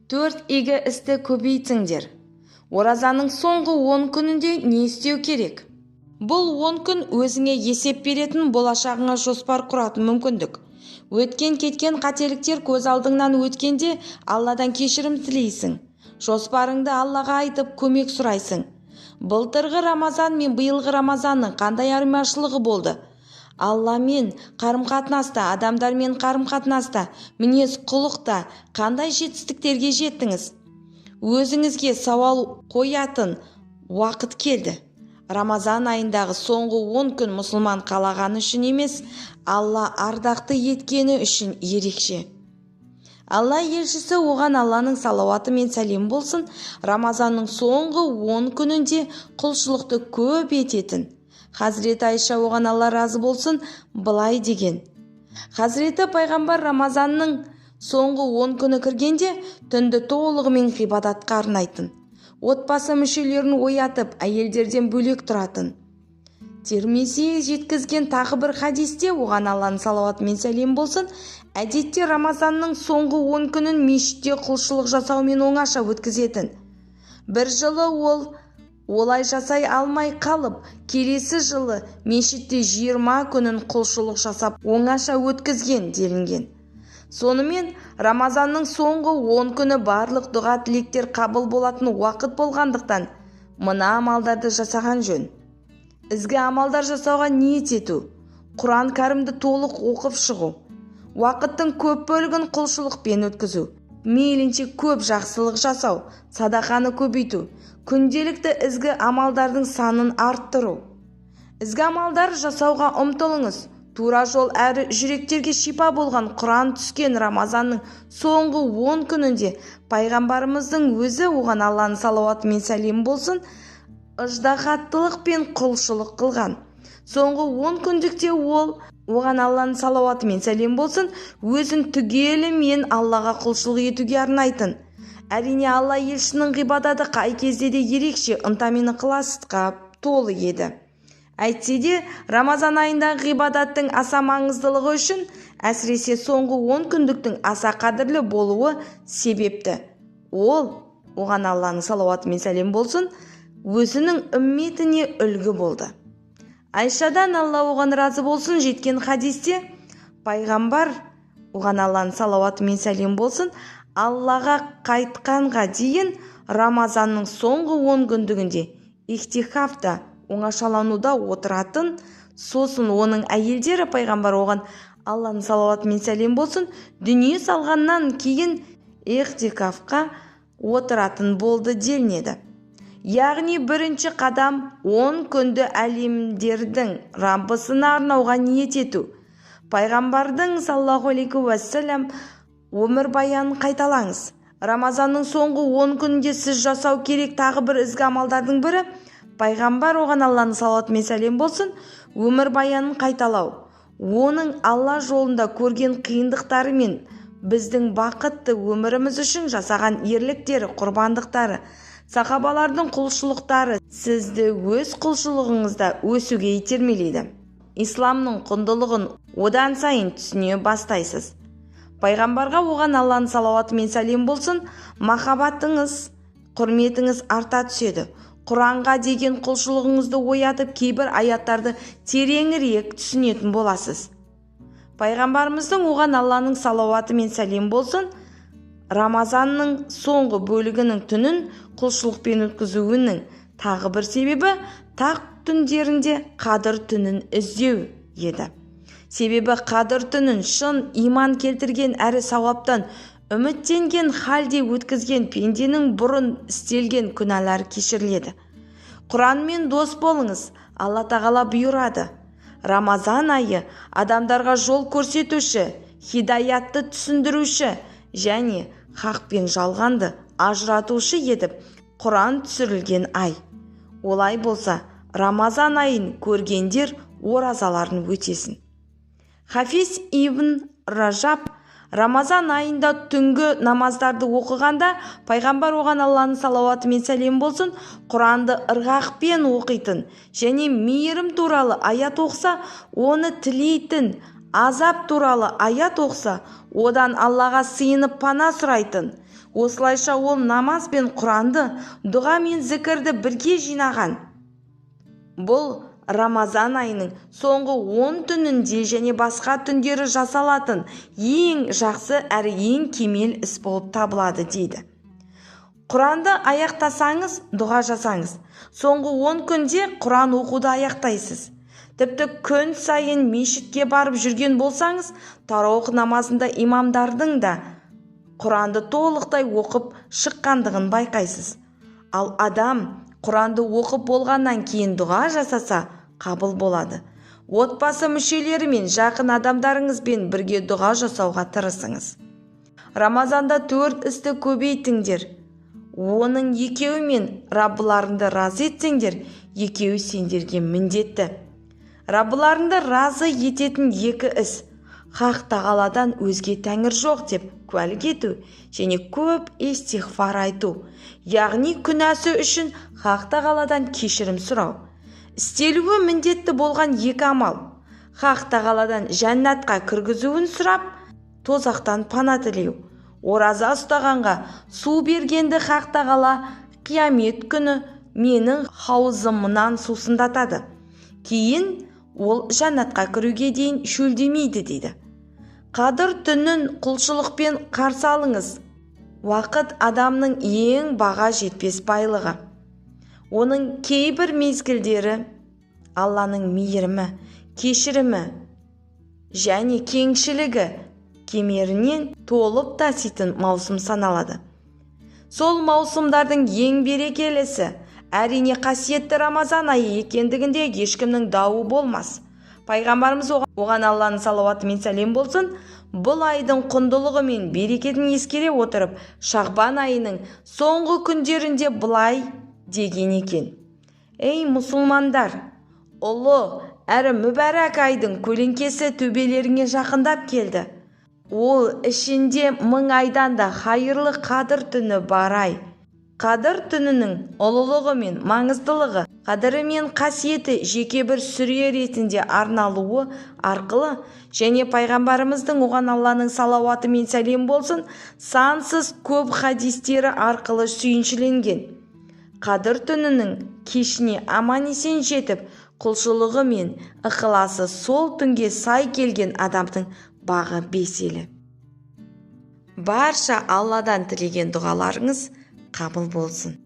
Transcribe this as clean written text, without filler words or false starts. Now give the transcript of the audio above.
Төрт игі істі көбейтіңдер. Оразаның соңғы 10 күнінде не істеу керек? Бұл 10 күн өзіңе есеп беретін, болашағыңа жоспар құратын мүмкіндік. Өткен-кеткен қателіктер көз алдыңнан өткенде Алладан кешірім тілейсің. Жоспарыңды Аллаға айтып көмек сұрайсың. Былтырғы Рамазан мен биылғы Рамазанның қандай айырмашылығы болды? Алламен қарым-қатынаста, адамдармен қарым-қатынаста, мінез-құлықта қандай жетістіктерге жеттіңіз? Өзіңізге сауал қоятын уақыт келді. Рамазан айындағы соңғы 10 күн мұсылман қалағаны үшін емес, Алла ардақты еткені үшін ерекше. Алла елшісі, оған Алланың салауаты мен сәлем болсын, Рамазанның соңғы 10 күнінде құлшылықты көп ететін. Хазіреті Айша, оған Алла разы болсын, былай деген: Хазіреті пайғамбар Рамазанның соңғы 10 күні кіргенде түнді толығымен ғибадатқа арнайтын. Отбасы мүшелерін оятып, әйелдерден бөлек тұратын. Тирмизи жеткізген тағы бір хадисте, оған Алланың салауаты мен сәлем болсын, әдетте Рамазанның соңғы 10 күнін мешітте құлшылық жасаумен оңаша өткізетін. Бір жылы ол олай жасай алмай қалып, келесі жылы мешітте 20 күнін құлшылық жасап оңаша өткізген делінген. Сонымен Рамазанның соңғы 10 күні барлық дұға тілектер қабыл болатын уақыт болғандықтан, мына амалдарды жасаған жөн. Ізгі амалдар жасауға ниет ету, Құран кәрімді толық оқып шығу, уақыттың көп бөлігін құлшылықпен өткізу, мейлінше көп жақсылық жасау, садақаны көбейту, күнделікті ізгі амалдардың санын арттыру. Ізгі амалдар жасауға ұмтылыңыз. Тура жол әрі жүректерге шипа болған Құран түскен Рамазанның соңғы 10 күнінде пайғамбарымыздың өзі, оған Алланың салауаты мен сәлем болсын, ыждағаттылық пен құлшылық қылған. Соңғы 10 күндікте ол, оған Алланың салауаты мен сәлем болсын, өзін түгелімен Аллаға құлшылық етуге арнайтын. Әрине, Алла елшінің ғибадаты қай кезде де ерекше ынта мен ықыласқа толы еді. Әйтсе де, Рамазан айындағы ғибадаттың аса маңыздылығы үшін, әсіресе соңғы 10 күндіктің аса қадірлі болуы себепті, ол, оған Алланың салауаты мен сәлем болсын, өзінің үмметіне үлгі болды. Айшадан, Алла оған разы болсын, жеткен хадисте пайғамбар, оған Алланың салауаты мен сәлем болсын, Аллаға қайтқанға дейін Рамазанның соңғы 10 күндігінде ихтихафта, оңашалануда отыратын. Сосын оның әйелдері пайғамбар, оған Алланың салауаты мен сәлем болсын, дүние салғаннан кейін ихтикафқа отыратын болды делінеді. Яғни бірінші қадам 10 күнді әлемдердің Раббысына арнауға ниет ету. Пайғамбардың саллаллаху алейхи уассалам өмірбаянын қайталаңыз. Рамазанның соңғы 10 күнінде сіз жасау керек тағы бір ізгі амалдардың бірі пайғамбар, оған Алланың салауаты мен сәлем болсын, өмірбаянын қайталау. Оның Алла жолында көрген қиындықтары мен біздің бақытты өміріміз үшін жасаған ерліктері, құрбандықтары, сахабалардың құлшылықтары сізді өз құлшылығыңызда өсуге итермелейді. Исламның құндылығын одан сайын түсіне бастайсыз. Пайғамбарға, оған Алланың салауаты мен сәлем болсын, махаббатыңыз, құрметіңіз арта түседі. Құранға деген құлшылығыңызды оятып, кейбір аяттарды тереңірек түсінетін боласыз. Пайғамбарымыздың, оған Алланың салауаты мен сәлем болсын, Рамазанның соңғы бөлігінің түнін құлшылықпен өткізуінің тағы бір себебі тақ түндерінде Қадыр түнін іздеу еді. Себебі Қадыр түнін шын иман келтірген әрі сауаптан үміттенген халде өткізген пенденің бұрын істелген күнәлары кешіріледі. Құранмен дос болыңыз. Алла тағала бұйырады: Рамазан айы адамдарға жол көрсетуші, хидаятты түсіндіруші және хақ пен жалғанды ажыратушы етіп Құран түсірілген ай. Олай болса, Рамазан айын көргендер оразаларын өтесін. Хафиз ибн Ражаб Рамазан айында түнгі намаздарды оқығанда пайғамбар, оған Алланың салауаты мен сәлем болсын, Құранды ырғақпен оқитын және мейірім туралы аят оқыса, оны тілейтін, азап туралы аят оқыса, одан Аллаға сыйынып пана сұрайтын. Осылайша ол намаз бен Құранды, дұға мен зікірді бірге жинаған. Бұл Рамазан айының соңғы 10 түнінде және басқа түндері жасалатын ең жақсы әрі ең кемел іс болып табылады дейді. Құранды аяқтасаңыз, дұға жасаңыз. Соңғы 10 күнде Құран оқуды аяқтайсыз. Тіпті күн сайын мешітке барып жүрген болсаңыз, тарауых намазында имамдардың да Құранды толықтай оқып шыққандығын байқайсыз. Ал адам Құранды оқып болғаннан кейін дұға жасаса, қабыл болады. Отбасы мүшелерімен, жақын адамдарыңызбен бірге дұға жасауға тырысыңыз. Рамазанда 4 істі көбейтіңдер. Оның екеуімен Раббыларыңды разы етсеңдер, екеуі сендерге міндетті. Раббыларыңды разы ететін 2 іс: Хақ тағаладан өзге тәңір жоқ деп куәлік ету және көп истиғфар айту, яғни күнәсі үшін Хақ тағаладан кешірім сұрау. Істелуі міндетті болған 2 амал: Хақ тағаладан жәннатқа кіргізуін сұрап, тозақтан пана тілеу. Ораза ұстағанға су бергенді Хақ тағала қиямет күні менің хаузымнан сусындатады. Кейін ол жәннатқа кіруге дейін шөлдемейді дейді. Қадыр түнін құлшылықпен қарсы алыңыз. Уақыт адамның ең баға жетпес байлығы. Оның кейбір мезгілдері Алланың мейірімі, кешірімі және кеңшілігі кемерінен толып таситын маусым саналады. Сол маусымдардың ең берекелісі әрине қасиетті Рамазан айы екендігінде ешкімнің дауы болмас. Пайғамбарымыз оған Алланың салауаты мен сәлем болсын, бұл айдың құндылығы мен берекетін ескере отырып, Шағбан айының соңғы күндерінде былай деген екен: Ей мұсылмандар, ұлы әрі мүбәрәк айдың көлеңкесі төбелеріңе жақындап келді. Ол ішінде 1000 айдан да хайырлы қадыр түні бар ай. Қадыр түнінің ұлылығы мен маңыздылығы, қадірі мен қасиеті жеке бір сүре ретінде арналуы арқылы және пайғамбарымыздың оған Алланың салауаты мен сәлем болсын сансыз көп хадистері арқылы сүйіншіленген. Қадыр түнінің кешіне аман-есен жетіп, құлшылығы мен ықыласы сол түнге сай келген адамның бағы беселі. Барша Алладан тілеген дұғаларыңыз қабыл болсын.